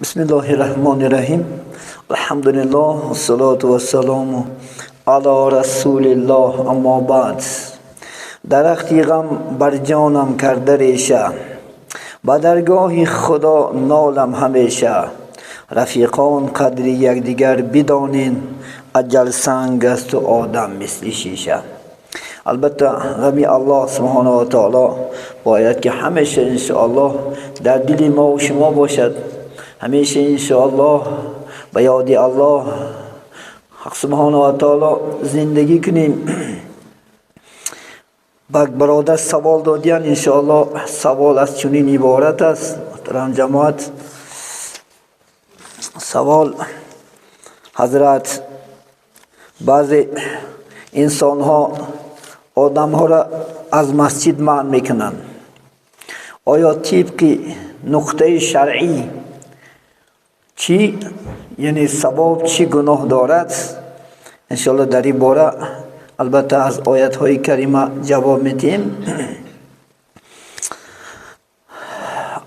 بسم الله الرحمن الرحیم. الحمدلله والصلاة والسلام علی رسول الله. اما بعد، درختی غم بر جانم کرده ریشه، به درگاه خدا نالم همیشه. رفیقان قدر یکدیگر بدانین، اجل سنگ است و آدم مثل شیشه. البته غمی الله سبحانه و تعالی باید که همیشه انشاءالله در دل ما و شما باشد. همیشه انشاءالله به یاد الله حق سبحانه و تعالی زندگی کنیم. برادر سوال دادیان، انشاءالله سوال از چنین عبارت است. محترم جماعت، سوال حضرت بعضی انسان ها آدم ها را از مسجد منع میکنند. آیا طبق نقطه شرعی چی یعنی ثواب چی گناه دارد؟ انشاءالله در این باره البته از آیت های کریمه جواب میدیم.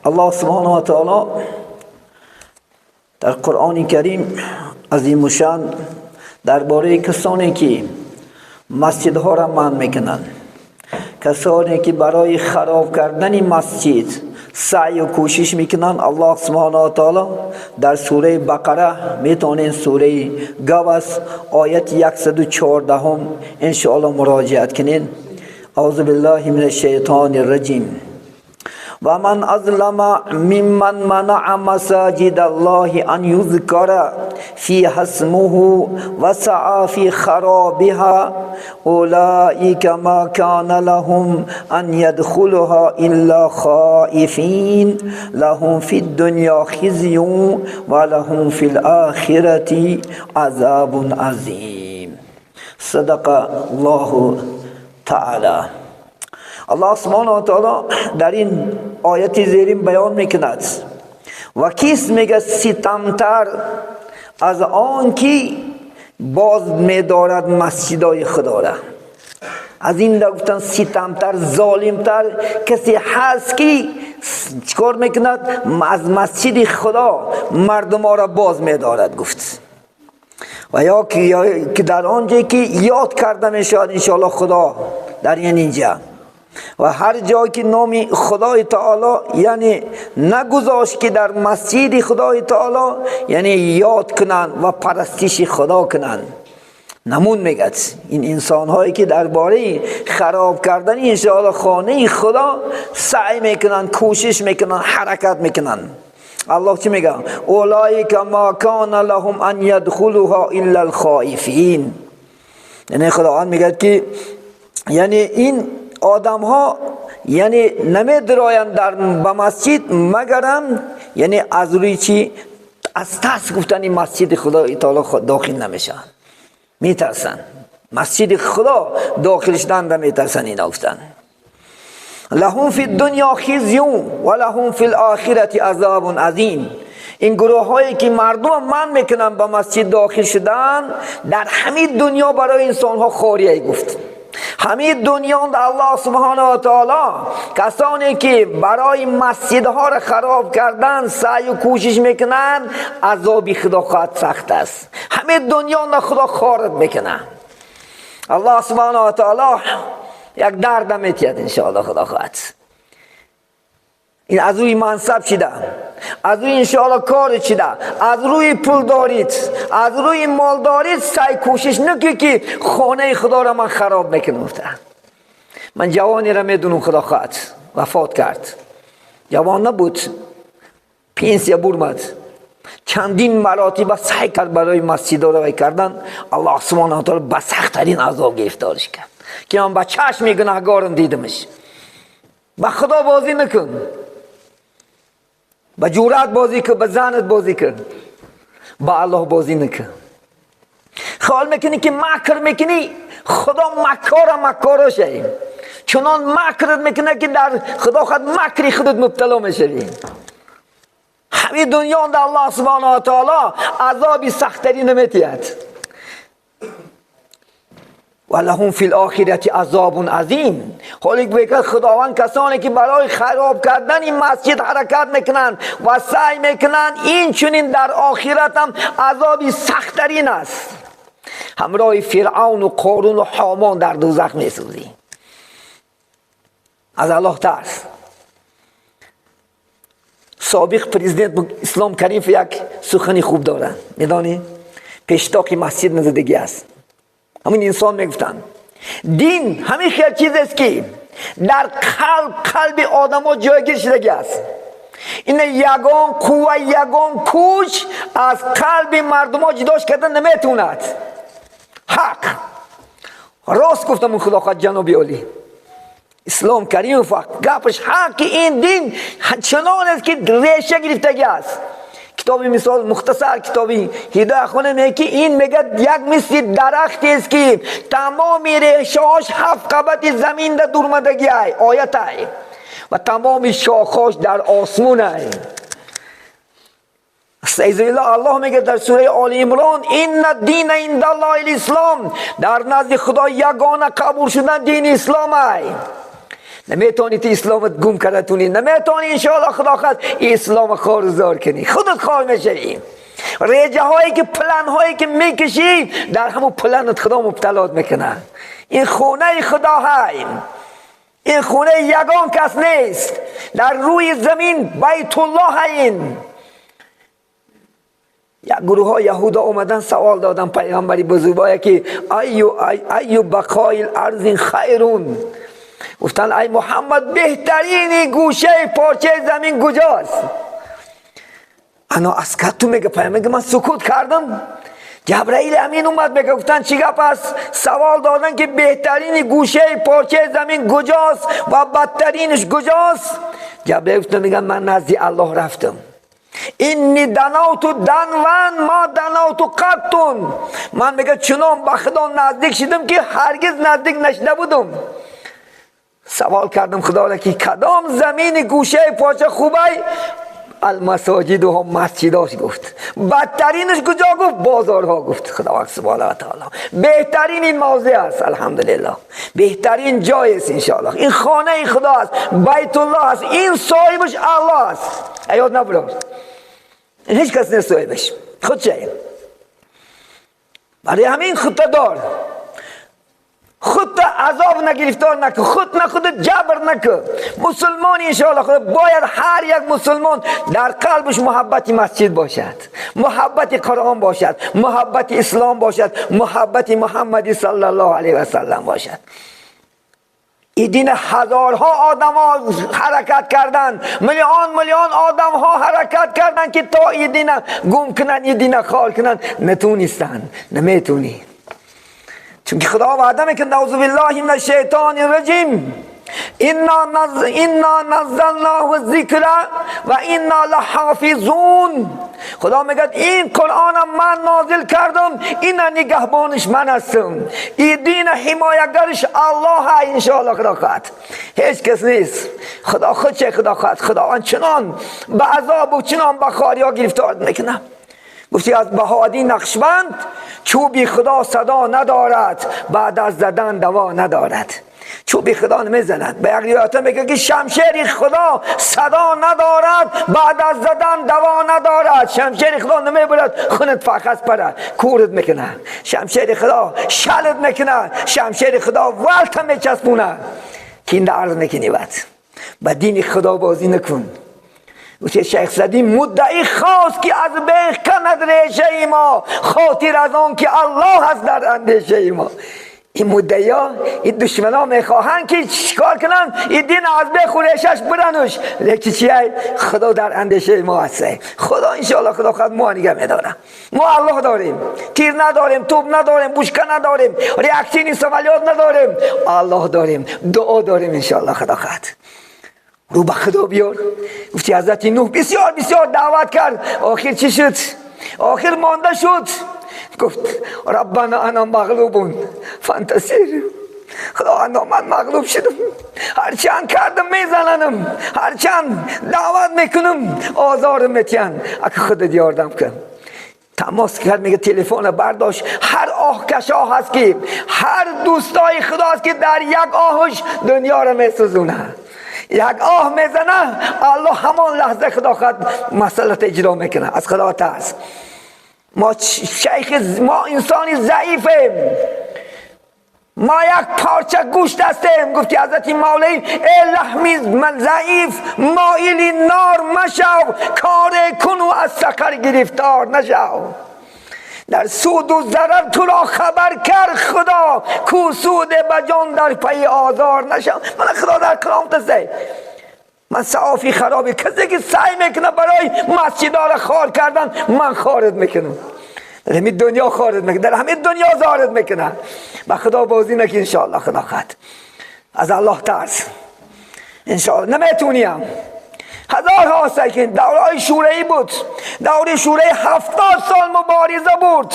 الله سبحانه و تعالی در قرآن کریم عظیم شان درباره کسانی که مسجدها را منع میکنند، کسانی که برای خراب کردن مسجد سعی و کوشش میکنند، الله سبحانه و تعالی در سوره بقره میتونین سوره گوس آیت 114 انشاءالله مراجعت کنین. اعوذ بالله من الشیطان الرجیم. و من اظلم ممن منع مساجد الله ان یذکر فیها اسمه و سعی فی خرابها اولئک ما کان لهم ان یدخلها الا خائفین لهم فی الدنیا خزی و لهم فی الآخرة عذاب عظیم. صدق الله تعالی. الله سبحانه و تعالی در این آیت زیرین بیان میکند و کیست میگه ستمتر از آن که باز میدارد مسجدهای خدا را. از این گفتن ستمتر، ظالمتر کسی هست که چیکار میکند؟ از مسجد خدا مردم ها را باز میدارد گفت. و یا که در آنجایی که یاد کرده میشود انشاءالله خدا در این اینجا و هر جایی که نام خدای تعالی یعنی نگذاشت که در مسجد خدای تعالی یعنی یاد کنند و پرستش خدا کنند. نمون میگد این انسان هایی که درباره خراب کردن انشاءالله خانه خدا سعی میکنن، کوشش میکنن، حرکت میکنن. الله چی میگه؟ اولئک ما کان لهم ان یدخلوها الا الخائفین. یعنی خداوند میگه که یعنی این آدم ها یعنی نمی درایند در به مسجد مگرم یعنی از روی چی؟ از ترس گفتن این مسجد خدا تعالی داخل نمیشن، میترسن مسجد خدا داخل شدن را میترسن. اینا گفتن لهم فی الدنیا خزی و لهم فی الآخرة عذاب عظیم. این گروه هایی که مردم من میکنن به مسجد داخل شدن در همین دنیا برای انسان ها خاریه گفت. همین دنیا الله سبحانه و تعالی کسانی که برای مسجدها را خراب کردن سعی و کوشش میکنن عذاب خدا خواهد سخت است. همین دنیا خدا خارد میکنه. الله سبحانه و تعالی یک درد میتید انشاءالله خدا خواهد. این از روی منصب شده، از روی انشاءالله کار شده، از روی پول دارید، از روی مال دارید، سعی کوشش نکنید که خانه خدا را من خراب میکنم. من جوانی را میدونم خدا خواهد وفات کرد، جوان نبود، پنسیا برمد، چندین مراتب سعی کرد برای مسجد را کردن، الله سبحانه و تعالی به سخت‌ترین عذاب گرفتارش کرد که من با چشم گناهگارم دیدمش. با خدا بازی نکن، با جورات بازی کن، با زنت بازی کن، با الله بازی نکن. خیال میکنی که مکر میکنی، خدا مکار مکارشه، چنان مکرت میکنه که در خدا خود مکری خودت مبتلا میشوی. همین دنیا در الله سبحانه و تعالی عذاب سختری نمیتید. و لهم فی الآخرة عذاب عظیم. حالی که خداوند کسانی که برای خراب کردن این مسجد حرکت میکنند و سعی میکنند، این چنین در آخرت هم عذابی سخت‌ترین است. همراه فرعون و قارون و حامان در دوزخ میسوزی. از الله ترس. سابق پرزیدنت اسلام کریمف یک سخنی خوب دارند، میدانی؟ پیشتاق مسجد نزدگی است. همین انسان میگفتند دین همین خیلی چیز است که در قلب آدم ها جایگیر شدگی است. این یگان قوه یگان کوچ از قلب مردم ها جداش کردن نمیتوند. حق راست گفتم خدا خواهد جناب عالی اسلام کریم فقط گپش حق این دین چنان است که ریشه گرفتگی است. کتاب مثال مختصر کتابی هدایه خونه میگه که این میگه یک مثل درخت است که تمام ریشه‌هاش 7 قبط زمین در دورمدگی ای آیت ای و تمام شاخهاش در آسمون ای. استعیذ الله میگه در سوره آل عمران ان الدین عند الله الاسلام، در نزد خدا یگانه قبول شدن دین اسلام ای. نمیتونی تی اسلامت گم کردتونی، نمیتونی انشاءالله خدا خواست اسلام خارزار کنی، خودت خار میشوی. ریجه هایی که پلن هایی که میکشی در همون پلنت خدا مبتلات میکنه. این خونه خدا های، این خونه یگان کس نیست در روی زمین، بیت الله این. یک گروه ها یهودا اومدن سوال دادن پیغمبری بزرگوار که ایو بقای الارض خیرون، گفتن ای محمد بهترین گوشه پارچه زمین کجاست؟ انا اسکتو میگه پیامبر، میگه من سکوت کردم. جبرائیل امین اومد میگه گفتن چی گپ است؟ سوال دادن که بهترین گوشه پارچه زمین کجاست و بدترینش کجاست؟ جبرائیل گفت میگه من نزد الله رفتم. اینی دناوتو دنوان ما دناوتو قطون، من میگه چنان به خدا نزدیک شدم که هرگز نزدیک نشده بودم. سوال کردم خدا را که کدام زمین گوشه پاچه خوبه؟ المساجد و هم مسجداش گفت. بدترینش کجا گفت؟ بازارها گفت. خداوند سبحانه و تعالی بهترین این موضع است، الحمدلله بهترین جای است انشاءالله. این خانه خدا است، بیت الله است، این صاحبش الله است. ایاد نبرد هیچ کس نیست صاحبش، خود چه برای همین خود دار، خود عذاب نگرفتار نکن، خود نه خود جبر نکن. مسلمان انشاءالله خود باید هر یک مسلمان در قلبش محبت مسجد باشد، محبت قرآن باشد، محبت اسلام باشد، محبت محمد صلی الله علیه و سلم باشد. این دین هزارها آدم ها حرکت کردن، میلیون میلیون آدم ها حرکت کردن که تا این دین گم کنن، این دین خال کنن، نتونستن، نمیتونی. چون که خدا وعده میکنه نعوذ بالله من الشیطان الرجیم انا نزلناه الذکر و انا لحافظون. خدا میگه این قرآن من نازل کردم، این نگهبانش من هستم، این دین حمایتگرش الله های انشاءالله خدا خواهد، هیچ کس نیست. خدا خود چه خدا خواهد، خداوند چنان به عذاب و چنان به خواری ها گرفتار میکنه. گفتی از بهادی نقشبند چوبی خدا صدا ندارد، بعد از زدن دوا ندارد. چوبی خدا نمیزند. به یک روایت میگه که شمشیر خدا صدا ندارد، بعد از زدن دوا ندارد. شمشیر خدا نمیبرد، خونت فقط پره کورت میکنه. شمشیر خدا شلت میکنه، شمشیر خدا ولت میچسبونه که این درد نکنی. بعد با دین خدا بازی نکن. گفت شیخ سعدی مدعی خواست که از بیخ کند ریشه ما، خاطر از آن که الله هست در اندیشه ما. این مدعی ها، این دشمن ها میخواهند که چیکار کنن؟ این دین از بیخ و ریشش برنوش. لیکن چیه؟ خدا در اندیشه ما هست. خدا انشاءالله خدا خود ما نگه میداره. ما الله داریم، تیر نداریم، توپ نداریم، بوشکه نداریم، ریاکشن سوالیات نداریم، الله داریم، دعا داریم انشاءالله خدا خود. رو به خدا بیار. گفتی حضرت نوح بسیار بسیار دعوت کرد، آخر چی شد؟ آخر مانده شد. گفت ربنا انا مغلوب فانتصر، خدا من مغلوب شدم، هرچند کردم میزننم، هرچند دعوت میکنم آزارم میتین، اگه خودت یاردم کن. تماس کرد، میگه تلفن برداشت. هر آه کشاه هست که هر دوستای خداست که در یک آهش دنیا رو میسوزونه، یک آه میزنه الله همان لحظه خدا خود مسئله اجرا میکنه. از خدا ترس. ما شیخ، ما انسانی ضعیفیم، ما یک پارچه گوشت هستیم. گفتی حضرت مولوی ای لحمی من ضعیف مایل نار مشو، کار کن و از سقر گرفتار نشو. در سود و ضرر تو را خبر کرد خدا، کو سود به جان در پی آزار نشو. من خدا در کلام تسته من صحافی خرابی، کسی که سعی میکنه برای مسجدها را خار کردن، من خارد میکنم. در همین دنیا خارد میکنه، در همین دنیا زارد میکنه. با خدا بازی نکن انشاءالله. خدا خد از الله ترس انشاءالله. نمیتونیم هزارها سکن دوره شورایی بود، دوره شورایی 70 سال مبارزه بود.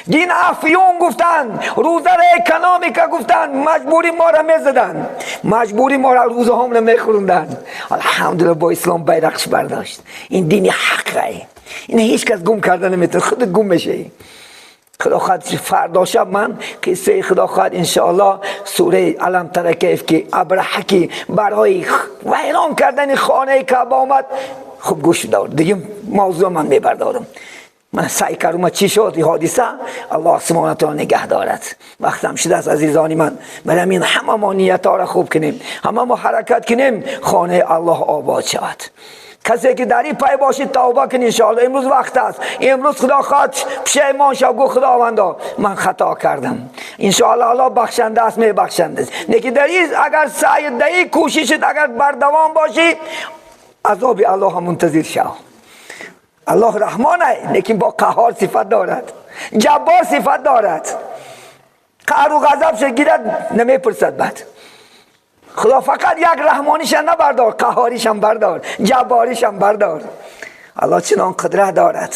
دین افیون گفتن، روزه را اکانومیکا گفتن، مجبوری ما را میزدن، مجبوری ما را روزه هم را میخوروندن. الحمدلله با اسلام بیرقش برداشت. این دین حقه، این هیچ کس گم کرده نمیتونه، خودت گم میشه. خدا خواهد فردا شب من قصه خدا خواهد انشاءالله سوره علم تر کیف که ابرهه که برای ویران کردن خانه کعبه آمد، خوب گوش دار دیگه موضوع من میبردارم. من سعی کردم چی شد این حادثه، الله سبحانه تعالی نگه دارد. وقتم شده است عزیزان من، برای همین همه ما نیت‌ها را خوب کنیم، همه ما حرکت کنیم، خانه الله آباد شود. کسی که در این پای باشید توبه کن انشاءالله. امروز وقت است، امروز خدا خواهد پشیمان شو، گو خداوندا من خطا کردم، انشاءالله الله بخشنده است، می بخشنده است. لیکن در این اگر سعی دهی کوششت اگر بردوام باشی، عذاب الله هم منتظر شو. الله رحمانه، لیکن با قهار صفت دارد، جبار صفت دارد. قهر و غضب شد گیرد نمیپرسد. بعد خدا فقط یک رحمانیش نبردار، قهاریش هم بردار، جباریش هم بردار. الله چنان قدرت دارد.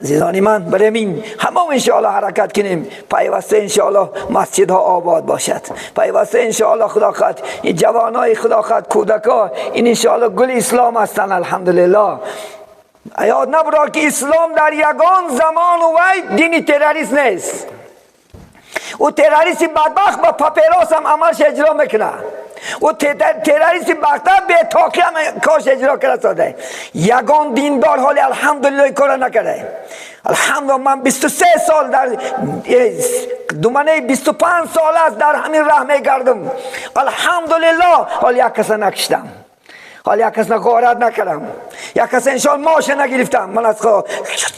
عزیزان من برای این همه انشاءالله حرکت کنیم، پیوسته انشاءالله مسجدها آباد باشد، پیوسته انشاءالله خدا خواهد این جوانای خدا خواهد کودکا این انشاءالله گل اسلام هستند. الحمدلله یاد نبرا که اسلام در یگان زمان و وی دین تروریست نیست. او تروریست بدبخت با پاپیروس هم عملش اجرا میکنه، او تروریست بدبخت به تاقی هم کارش اجرا کرده ساده. یگان دیندار حالی الحمدلله کار نکرده. الحمدلله من 23 سال در دومنه 25 سال است در همین راه میگردم. الحمدلله حال یک کس نکشتم، حالا یک کس غارت نکردم، یک کس انشاءالله ماش نگرفتم. من از خدا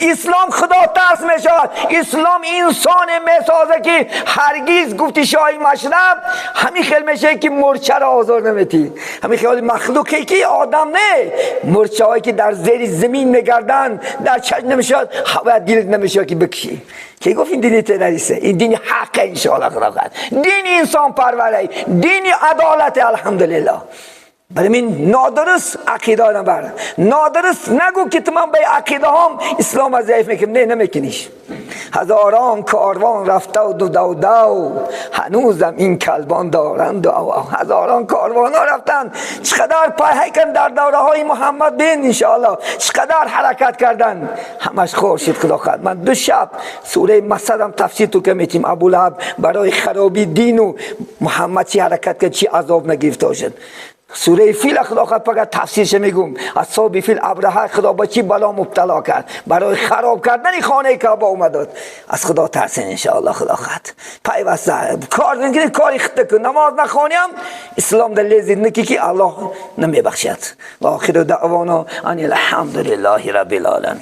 اسلام خدا ترس میشود. اسلام انسان میسازه که هرگز گفتی شاهی مشرب همین خیل میشه که مرچه را آزار نمیتی. همین خیال مخلوقی که آدم نه، مرچه هایی که در زیر زمین میگردن در چشم نمیشود، هوا دلت نمیشه که بکشی. که گفت این دین تروریسته، این دین حق انشاءالله خدا خواهد، دین انسان پروره، دین عدالت. الحمدلله برای من نادرست عقیده نبر، نادرست نگو که تو من به عقیده هم اسلام از ضعیف میکنم. نه نمیکنیش. هزاران کاروان رفته و دو دو دو، هنوزم این کلبان دارند و هزاران کاروان ها رفتن. چقدر پای هیکن در دوره های محمد بین انشاءالله چقدر حرکت کردن، همش خورشید خدا خواهد. من دو شب سوره مسد هم تفسیر تو که میتیم ابو لهب برای خرابی دین و محمد چی حرکت کرد، چی عذاب نگرفته شد. سوره فیل خدا خواهد فقط تفسیرش میگم. اصحاب فیل ابرهه خدا با چی بلا مبتلا کرد، برای خراب کردن خانه کعبه اومد. از خدا ترسین انشاءالله خدا خواهد پیوسته کار نکنی، کاری خود کن، نماز نخوانیم اسلام در لیزید نکی که الله نمیبخشد. و آخر دعوانا ان الحمدلله رب العالمین.